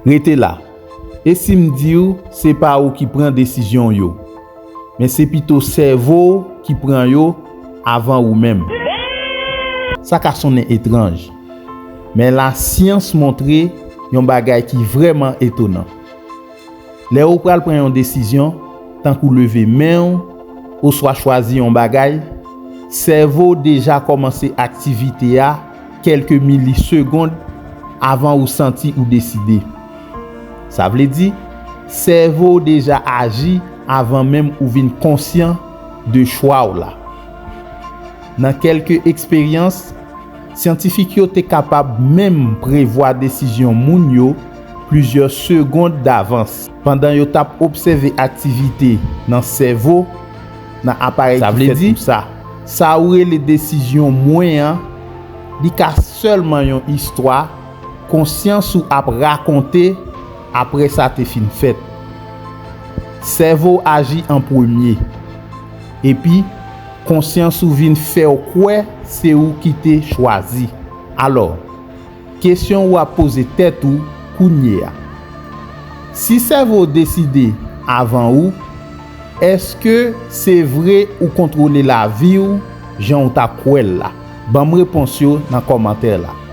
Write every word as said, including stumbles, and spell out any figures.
Rete la. E si m di w se pa ou ki pran desizyon w yo, men se pito sèvo w ki pran yo avan ou menm? Sa ka sonnen etranj, men lasyans montre yon bagay ki vrèman etonan. Lè ou pral pran yon desizyon, tankou leve men w oswa chwazi yon bagay, sèvo w deja kòmanse aktivite a kèlke milisegonn avan ou santi ou deside. Sa vle di, sèvo w deja aji avan menm ou vin konsyan de chwa w la. Nan kèlke eksperyans, syantifik yo te kapab menm prevwa desizyon moun yo plizyè segonn davans pandan yo t ap obsève aktivite nan sèvo nan aparèy ki fèt pou sa. Sa ou rele desizyon mwen an, li ka sèlman yon istwa konsyans ou ap rakonte apre sa te fin fèt. Sèvo w aji an premye, epi konsyans ou vin fè w kwè se ou ki te chwazi. Alò, kesyon ou ap poze tèt ou kounye a, si sèvo w deside avan ou, èske se vre ou kontwole lavi w jan w ta kwè l la? Ban m repons yo nan kòmantè la.